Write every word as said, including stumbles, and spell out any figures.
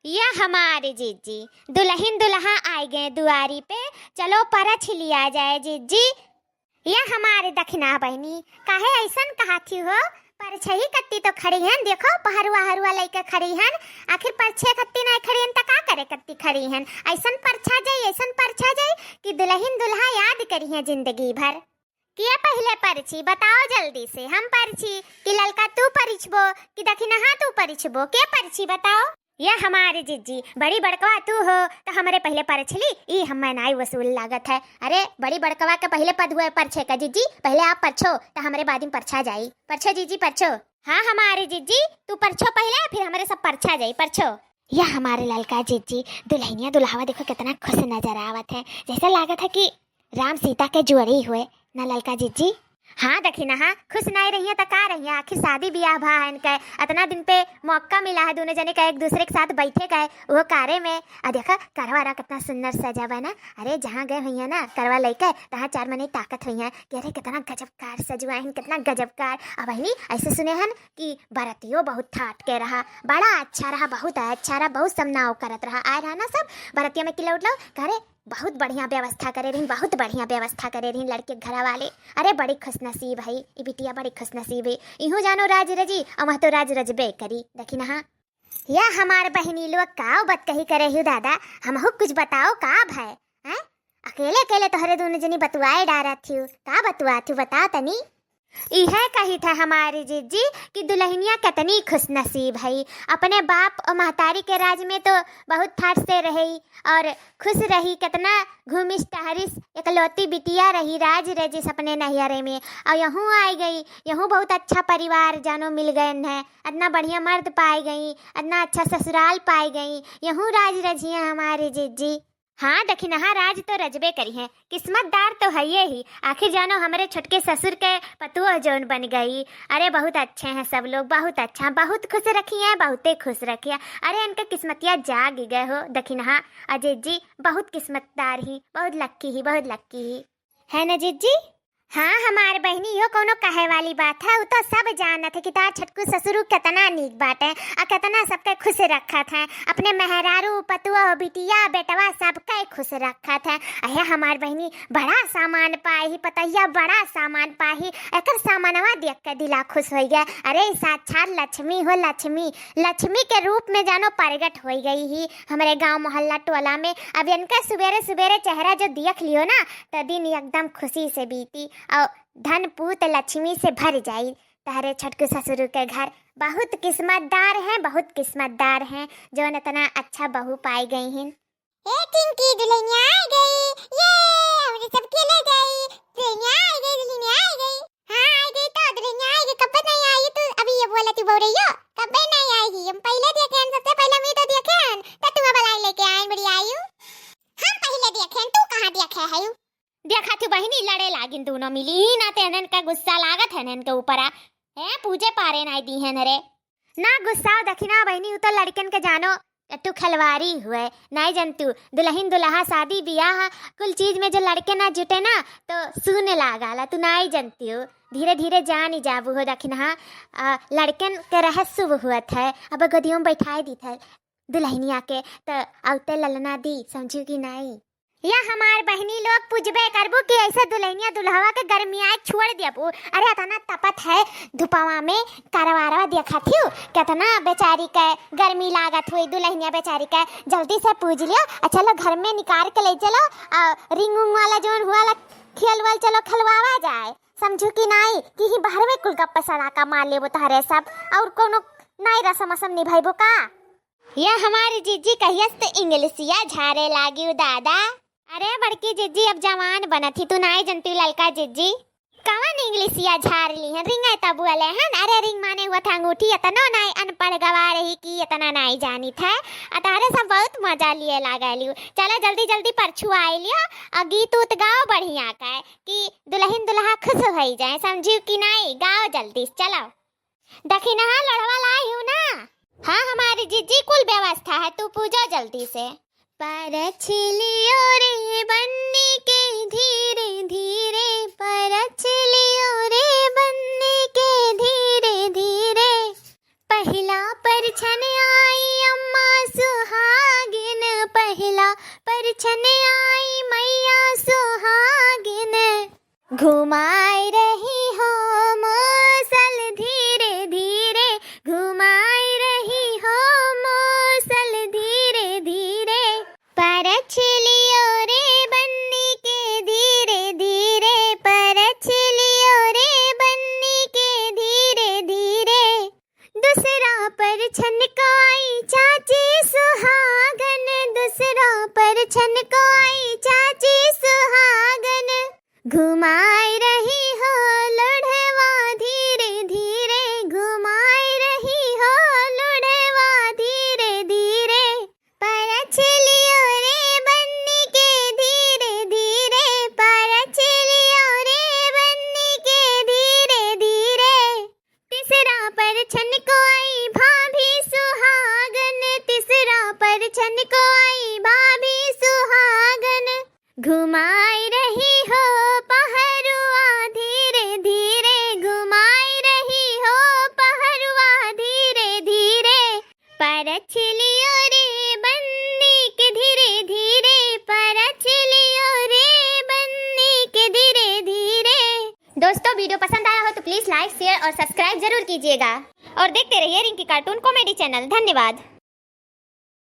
या हमारे जिज्जी, दुलहिन दुलहा आइ गए दुआरी पे, चलो परछ लिया जाए जिज्जी। या हमारे दखिना बहिनी, काहे अइसन कहत ही हो? परछही कत्ती तो खड़ी हन, देखो पहरुआ हरुआ लइके खड़ी हन, आखिर परछे कत्ती नाहीं खड़ी हन त का करे कत्ती खड़ी हन? अइसन परछा जाई, अइसन परछा जाई कि दुलहिन दुलहा याद करिहें जिंदगी भर। के पहिले परिछी, बताओ जल्दी से। हम परिछी कि ललका तू परिछबो कि दखिनहा तू परिछबो? के परिछी बताओ। या हमारे जिज्जी, बड़ी बड़कवा तू हो, त हमरे पहिले परिछ ली, ई हम्मे नाई वसूल लागत है। अरे, बड़ी बड़कवा के पहिले पद हुए परिछे का जिज्जी, पहिले आप परिछो, त हमरे बाद में परिछा जाई। परिछो जिज्जी, परिछो। हाँ, हमारे जिज्जी, तू परिछो पहिले, फिर हमरे सब परिछा जाई, परिछो। या हमारे ललका जिज्जी, दुलहिनिया दुलहवा देखो केतना खुस नजर आवत है, जइसे लागत है कि राम सीता के जोड़ी हुए ना ललका जिज्जी। हाँ दखिनहा, खुस नाहीं रहिया त का रहिया, आखिर शादी बियाह भा है इनके, अतना दिन पे मौका मिला है दुनो जने का एक दूसरे के साथ बैठे का, उहो कारे में। आ देखा करवा रहा केतना सुंदर सजा बा ना। अरे जहाँ गए हुइहैं ना करवा लइके, तहाँ चार मनई ताकत हुइहैं कि अरे केतना गजबकार सजुआ है, केतना गजबकार। अब बहिनी अइसे सुने हन कि बरतियो बहुत ठाट के रहा, बड़ा अच्छा रहा, बहुत अच्छा रहा, बहुत समनाव करत रहा, आए रहा ना सब बरतिया में किलौट लो, करे बहुत बढ़िया व्यवस्था करे रहिन, बहुत बढ़िया व्यवस्था करे रहिन लड़के के घरा वाले। अरे बड़ी खुशनसीब है ई बिटिया, बड़ी खुशनसीब है। इहूँ जानो राज रजी, अमह तो राज रजबे करी। दखिनहा, या हमार बहिनी लोग, का बतकही करे हियो दादा, हमहू कुछ बताओ का भय, हैं? अकेले अकेले तोहरे दुनो जनी बतुआए डारत हियो, का बतुआत हियो बताओ तनी। इहे कहित है हमारी जिज्जी कि दुलहिनिया केतनी खुशनसीब है, अपने बाप और महतारी के राज में तो बहुत ठाट से रही और खुस रही, केतना घूमिस टहरिस, एकलौती बिटिया रही, राज रजिस अपने नैहरे में, और यहूँ आइ गई, यहूँ बहुत अच्छा परिवार जानो मिल गएन है, अतना बढ़िया मर्द पाइ गई, अतना अच्छा ससुराल पाइ गई, यहूँ राज रजिहैं हमारी जिज्जी। हाँ दखिनहा, राज तो रजबे करिहैं, किस्मतदार तो हइये ही। आखिर जानो हमरे छोटके ससुर के पतोह जौन बन गई, अरे बहुत अच्छे हैं सब लोग, बहुत अच्छा, बहुत खुस रखिहैं, बहुते खुस रखिहैं। अरे इनके किस्मतिया जाग गए हो दखिनहा, अजय जी बहुत किस्मतदार ही, बहुत लक्की ही, बहुत लक्की ही, है ना जिज्जी? हाँ हमार बहिनी, यो कौनो कहे वाली बात है, उ तो सब जानत है कि तार छोटकू ससुरू केतना नीक बाटे, आ केतना सबके खुस रखत हैं, अपने मेहरारू, पतुआ, बिटिया, बेटवा सबके खुस रखत हैं। अहे हमार बहिनी बड़ा सामान पाए ही, पतोहिया बड़ा सामान पाए ही, एकर सामानवा देख के दिला खुस होइ गया। अरे ई साक्षात लक्ष्मी हो लक्ष्मी, लक्ष्मी के रूप में जानो प्रगट होइ गई ही हमरे गाँव मोहल्ला टोला में। अब इनका सुबेरे सुबेरे चेहरा जो देख लियो ना, तो दिन एकदम खुसी से बीती और धन पूत लक्ष्मी से भर जाई। तहरे छोटकू ससुरू के घर बहुत किस्मतदार हैं, बहुत किस्मतदार हैं, जौन इतना अच्छा बहू पाई गई हैं। ए टिंकी, दुलहिनिया आइ गई, ये हमरे सबके ले जाई, दुलहिनिया आइ गई, दुलहिनिया आइ गई। हाँ आइ गई तो, दुलहिनिया आइ गई, कब्बे नहीं आई तू, अभी ये बोला तू बोल रही हो, कब्बे नहीं आई ही, हम पहिले देखे हैं, सबसे पहिले हम ही तो देखे हैं, तो तुम्हें बुलाए लेके आए, बड़ी आई हूँ। हम पहिले देखे हैं, तू कहाँ देखे है? देखा तू बहिनी, लड़े लागिन दुनो मिली ही ना, ते इनन का गुस्सा लागत है इनन के ऊपर आ। हैं, पूजे पारे नाई दी हैं रे। ना गुस्साओ दखिना बहिनी, उ तो लड़कन के जानो टट्टू खिलवाड़ी हुए, नाई जनतू। दुलहिन दुलहा शादी बियाह कुल चीज में जो लड़के ना जुटे ना तो सूने लागाला, तू नाई जनती हो। धीरे धीरे जानी जाबू हो दखिनहा, आ, लड़कन के रहस्य हुअत है। अब गोदियों में बैठाए दीत है दुलहिनिया के, तो औते ललना दी, समझू कि नाई? या हमार बहिनी लोग पूजबे करबू कि ऐसे दुलहिनिया दुलहवा के गर्मी आए छोड़ देबू। अरे अतना तपत है धुपवा में, करवारवा देखत हियो, केतना बेचारी के गर्मी लागत हुई दुलहिनिया बेचारी के। जल्दी से पूज लियो, आ चलो घर में निकाल के ले चलो, आ रिंग उंग वाला जौन हुआ ला खेल वाल चलो खेलवावा जाए। समझू कि नाई कि ही बाहर में कुल गप्पा सड़ाका मार लेबो तहरे सब, और कोनो नाई रसम असम निभाइबो का? या हमारी जिज्जी कहियस त इंग्लिशिया झारे लागी उ दादा। अरे बड़की जिज्जी, अब जवान बनत ही, तू नाई जनती ललका जिज्जी। कवन इंग्लिशिया झार ली हन? रिंग है तब बोले हन। अरे रिंग माने हुआ था अंगूठी, इतनो नाई अनपढ़ गवा रही कि इतना नाई जानी था। आ तारे सब बहुत मजा लिए लागा लियो। चलो जल्दी जल्दी परछुआई लियो, आ गीत उत गाओ बढ़िया का कि दुलहिन दुलहा खुश होई जाए, समझियो कि नाई? गाओ जल्दी, चलो। दखिनहा लोढ़वा लाई हूँ ना? हाँ, हमारी जिज्जी कुल व्यवस्था है, तू पूजो जल्दी से। परछ लियो रे बन्नी के धीरे धीरे, परछ लियो रे बन्नी के धीरे धीरे। पहिला परछन आई अम्मा सुहा परछन आई मैया सुहागिन, घुमाए रही हो मूसल धीरे धीरे, घुमाए रही हो मूसल धीरे धीरे। परछ लियो रे बन्नी के धीरे धीरे, परछ लियो रे बन्नी के धीरे धीरे। दूसरा परछन को आई चाची सुहागन, दूसरा परछन को आई चाची सुहागन। घुमाए रही हो लोढ़वा धीरे धीरे, घुमाए रही हो लोढ़वा धीरे धीरे। परछ लियो रे बन्नी के धीरे धीरे, परछ लियो रे बन्नी के धीरे धीरे। तीसरा परछन को आई भाभी सुहागन, तीसरा परछन को आई भाभी सुहागन। घुमाए रही हो पहरुआ धीरे धीरे, घुमाए रही हो पहरुआ धीरे धीरे। परछ लियो रे बन्नी के धीरे धीरे, परछ लियो रे बन्नी के धीरे धीरे। दोस्तों, video पसंद आया हो तो please like, share और subscribe जरूर कीजिएगा और देखते रहिए रिंकी cartoon comedy channel। धन्यवाद।